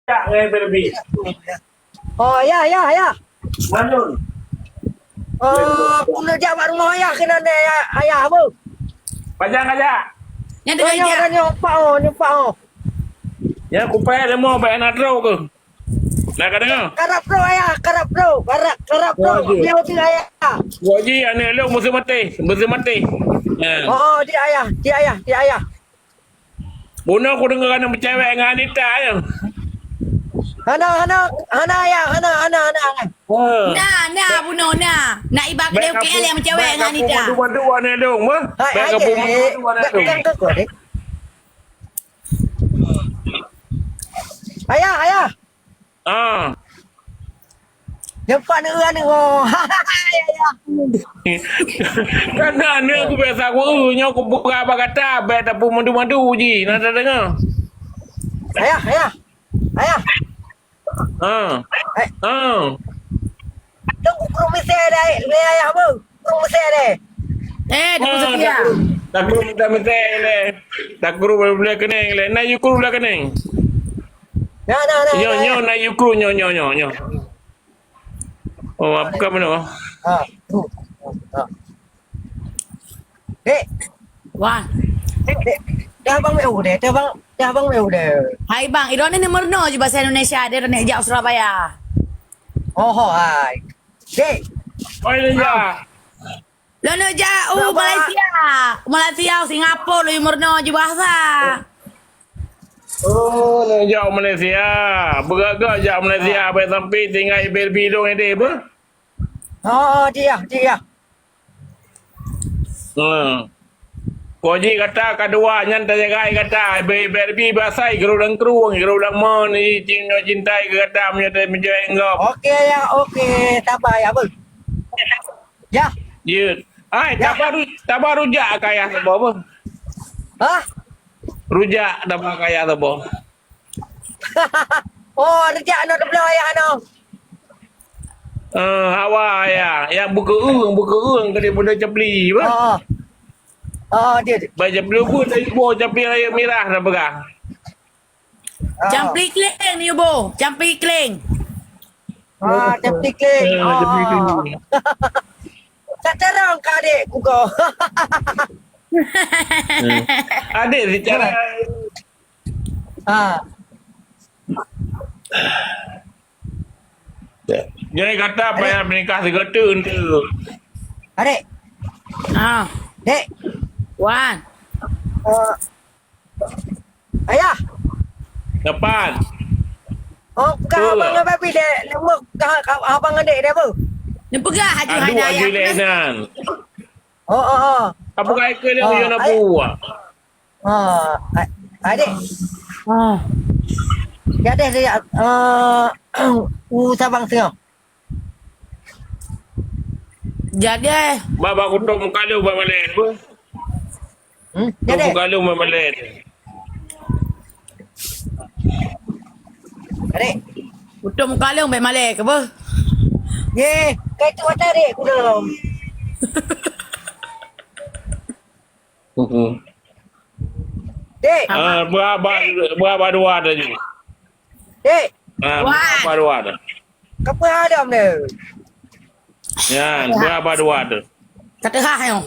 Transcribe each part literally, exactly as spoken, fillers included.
jak ngon Baby. Oh, ya, ya, ya. Manun. Oh, aku nak jak bak rumoh ayah keunan deh, ayah, ayah, apa? Pajan kajak? Nyan tengah ijak. Nyoe, nyoe, pak, oh, nyoe, pak, oh. Ya, kupai ada mau, bayar nak draw ke? Nak ka dengar? Karab bro, ayah, karab bro. Karab, karab bro. Oh, iya. Dia betul, ayah. Wah, ji, aneuk lôn musim maté, musim maté. Ya. Oh, oh, dia ayah, dia ayah, dia ayah. Bunoe ku deungoe aneuk meucewek ngon Anita, ya. Hana, hana, hana, ayah, hana, hana, hana, hana. Ha. Na, na, bunoe na. Nak iba kedai U K L yang meucewek ngon Anita. Bèk kapeumadua-madua aneuk lôn, meuh. Hai, bèk hai, kapeumadua-madua aneuk lôn. Bèk, bèk, bèk, bèk. Ayah, ayah. Ah. Nyoe pat neu aneuk, oh. Kan aneuk ku biasa ku, eh, nyoe ku buka bak gata, bèk tapeumadua-madua ji, na tadeungoe. Ayah, ayah. Ayah. Ah. Eh. Ah. Tunggu kurung misai dai, lé ayah bu. Kurung misai dai. Eh, di Pusat Setia. Takru, takru minta misai lé. Takru boleh keneng lé. Na yukru boleh keneng. Nah, nah, nah, nyoe, nah, nyoe, nah. Na yukru, nyoe, nyoe, nyoe, nyoe. Oh, apa kamu nak? Ha, tu. Ha. Dek. Wan. Dek, dek. Dah bang meu deh, dah bang, dah bang meu deh. Hai bang, iroh ni nomor no je bahasa Indonesia, dia nak jak Surabaya. Oh, hai. Dek. Oh, iya. Lôn neuk jak u Malaysia. Malaysia, Singapura, lôn meurunoe jibahasa. Oh, neuk jak u Malaysia. Beugöt-göt jak Malaysia, bèk sampai tinggai Barbie dong edeh beuh. Oh, dia, dia. Hmm. Ko jih gata ka dua nyan tajagai gata, Barbie bahasa, guru dan krueng, guru dan mon, i cing cintai ke gata, meunyoe menjadi enggop. Oke ya, oke. Sabar ya, beuh. Ya. Ya. Hai, ya. Taba ru-, taba rujak keu ayah saboh, beuh. Hah? Rujak taba keu ayah saboh. Oh, rujak aneuk teupeuleueh ayah aneuk. Eh, hawa ayah, nyang beukeueung, beukeueung keu daripada capli, beuh. Oh, oh. Oh, dia, dia. Bak capli beuh, dari boh capli raya mirah na peugah. Ah. Campli kleng ni, Bo. Campli kleng. Ah, campli kleng. Ah, campli kleng. Oh. Tak terang ka adik ku ko. Hmm. Adik secara. Ah. Jadi kata payah menikah tiga tu untuk. Adik. Ah. Dek. Wan. Eh, Ayah. Depan. Oh, ka abang ngon babi dek. Lembut ka, ka abang ngon dek dek apa? Neupeugah Haji Hana, Haji Lenan. Oh, oh, oh. Apa kau ikut dia punya nak buat? Oh, a-, adik. Ah. Ya deh, dia, eh, u sabang tengah. Jadi, eh. Baba kutok muka lu, baba leh. Hmm? Kutok muka lu, baba leh. Adik. Kutok muka lu, baba maleh ke apa? Ye, kai tu ada adik, ku dalam. Dek. Ah, berapa, berapa dua tadi? Dek. Ah, berapa dua tu? Kapa adam dia? Ya, berapa dua tu? Kata hah yang.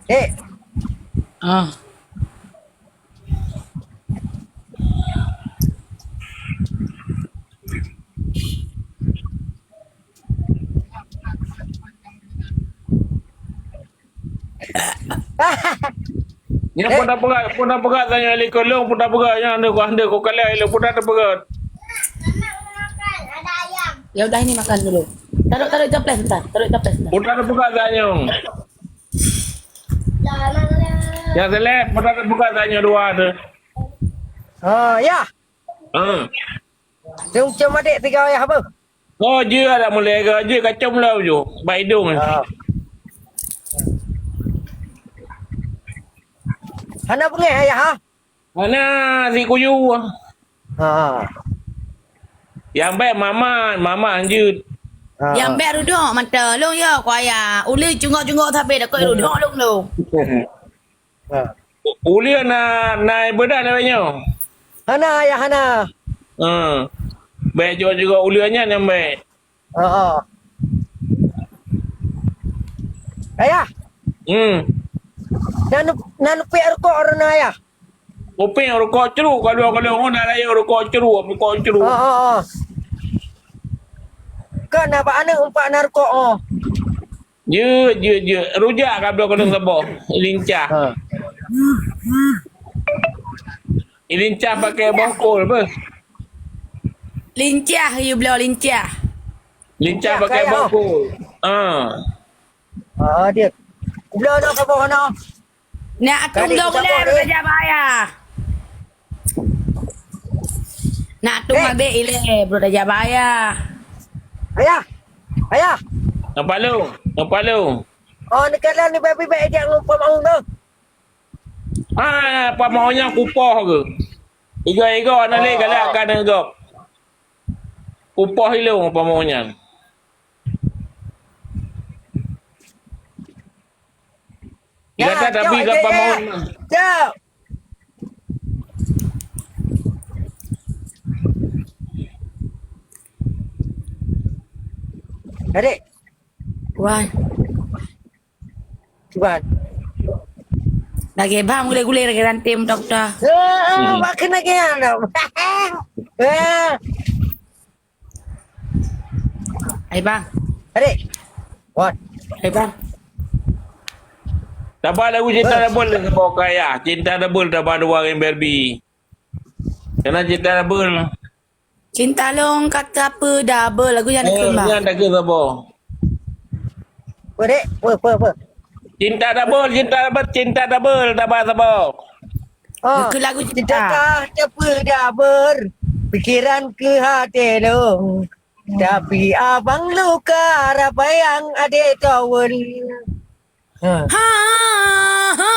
Dek. Ah. Nyan pun dah peugah, pun dah peugah tanya likot lôn, pun dah peugah nyan, aduh, aduh, ku kalai lôn, pun dah peugah. Ya udah, ini makan dulu. Taruh, taruh toples sebentar, taruh toples sebentar. Pun dah peugah tanya. Ya seleb, pun dah peugah tanya dua tu. Oh, ya. Ha. Cuma adik tiga ayah apa? Oh, jeuet dak mulai ke? Jeuet kacau mula ujoe. Bak idong. Ha. Hana beungéh ayah, ha? Hana, si kuyu. Ha. Yang baik mama, mama anjut. Ha. Yang baik rudok mata long ya, ku ayah. Ulih cungok-cungok tapi dak koi rudok long tu. Ha. U-, ulih na, na ibadah lewat nyoe. Hana, ayah, hana. Ha. Bèk jok-jok ulèe nyan nyang bèk. Oh, oh. Ayah. Hmm. Nan, nan pek rukok rena ayah. Kuping rukok cru, kalau, kalau orang nak raya rukok cru, rukok cru. Oh, oh, oh. Kan abang aneuk umpat na rukok, oh. Jeuet, jeuet, jeuet. Rujak ka bloe keuneuk saboh. Lincah. Ha. Lincah pakai bokol apa? Lincah, you bloe lincah. Lincah pakai bokol. Ha. Ah, dia. Bloe na saboh na. Nak tunggu dong leh, Brother Jabaya. Nak tunggu abis ileh, Brother Jabaya. Ayah. Ayah. Nampak lu? Nampak lu? Oh, ni kalian ni baby baik dia ngon pemaung tu. Ah, pemaung nyang kupoh ke? Iga-iga nak leh galak kan enggak. Kupoh ilong pemaung nyan. Ya, gata tapi cok, ka cok, pamahon. Cok. Adik. Wan. Wan. Lagi bang gulai-gulai lagi rantem doktor. Ah, makan lagi anak. Ah. Hai bang. Adik. Wan. Hai bang. Taba lagu Cinta Double saboh kaya. Cinta Double taba dua ngon Barbie. Kena Cinta Double. Cinta long kata apa double lagu yang Eh, dikembang. Nyan dah ke saboh. Apa, dek? Apa, apa, apa? Cinta Double, Cinta Double, Cinta Double, taba saboh. Oh, cintakah teupeu double, pikiran keu hati lôn. Tapi abang luka rabayang adek tawon. Ha. Ha, ha, ha.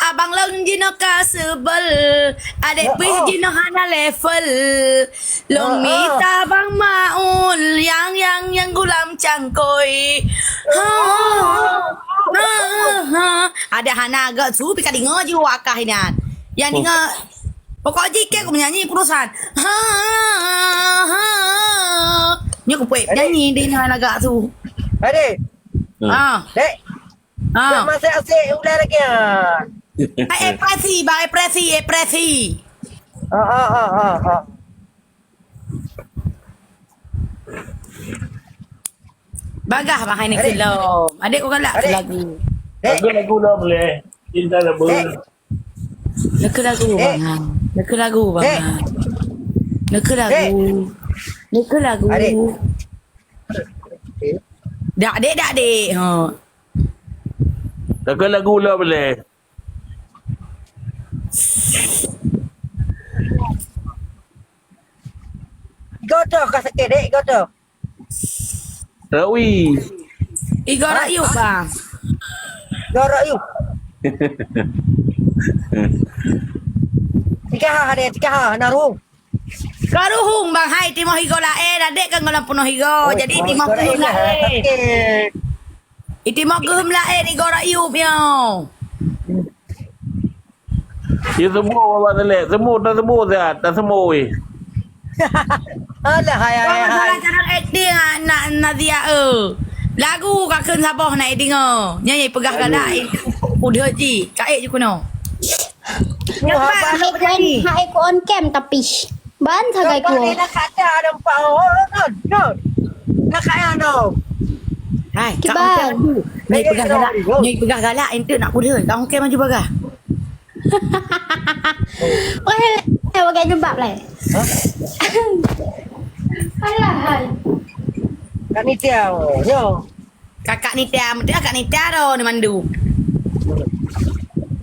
Abang lôn jinoe ka seubel, adek pih jinoe hana level. Lôn mita Bang Maun nyang, nyang, nyang gulam cangkôi. Ha, ha, ha. Ada hana agak su pika deungoe jiwa kah inan. Yang deungoe pokok jih keu menyanyi putusan. Ha, ha, ha. Nyoe kupuet nyanyi di hana agak su. Adik. Ah. Dek. Ah. Masih asik udah lagi ah. Ai, ekspresi, bang, ekspresi, ekspresi. Ah, ah, ah, ah, ah. Bagah bang hai ni kelom. Adik kau galak ke lagu? Lagu-lagu lah boleh. Cinta lah boleh. Neka lagu bang. Neka lagu bang. Neka lagu. Neka lagu. Dak dek, dak dek. Ha. Neka lagu lah boleh. Godoh ka sakét dek, godoh. Rawi. Igo rakyup bang. Igo rakyup. Tiga ha dek, tiga ha na ruh. Ka ruhueng bang hai timoh igo laén, adek kan goh lam peunoh igo. Jadi timoh geuheuem laén. Itimoh geuheuem laén igo rakyup nyoe. Iseubut baba selek, seubut taseubut siat, taseubut weh. Alah hai hai hai. Cara akting anak Nazia eu. Lagu ka kheun saboh na idingoe. Nyan peugah galak udeuh jih, kaék jih keunoe. Hai ku on cam tapi ban sagai ku. Hai, kiban. Nyai peugah galak, nyai peugah galak enteuk nak kudeuh. Kang Oke maju bagah. Weh, pakai jubab lai. Alah hai. Kak Nitya, yo. Kakak Nita, meuti kakak Nita ro ni mandu.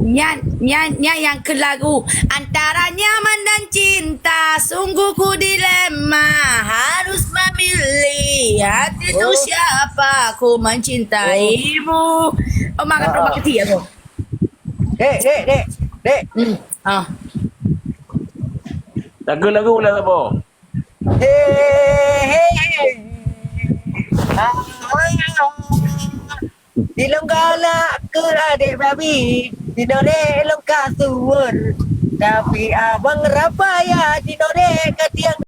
Nyan, nyan, nyan yang ke lagu antara nyaman dan cinta, sungguh ku dilema, harus memilih hati tu siapa, ku mencintaimu. Oh, makan rumah kecil aku. Dek, dek, dek, dek. Hmm. Ah. Lagu-lagu lah apa? He, he, he. Ah, ah, ah. Di lôn galak keu adek babi, di norek lôn ka suwon. Tapi abang raba ya jinoe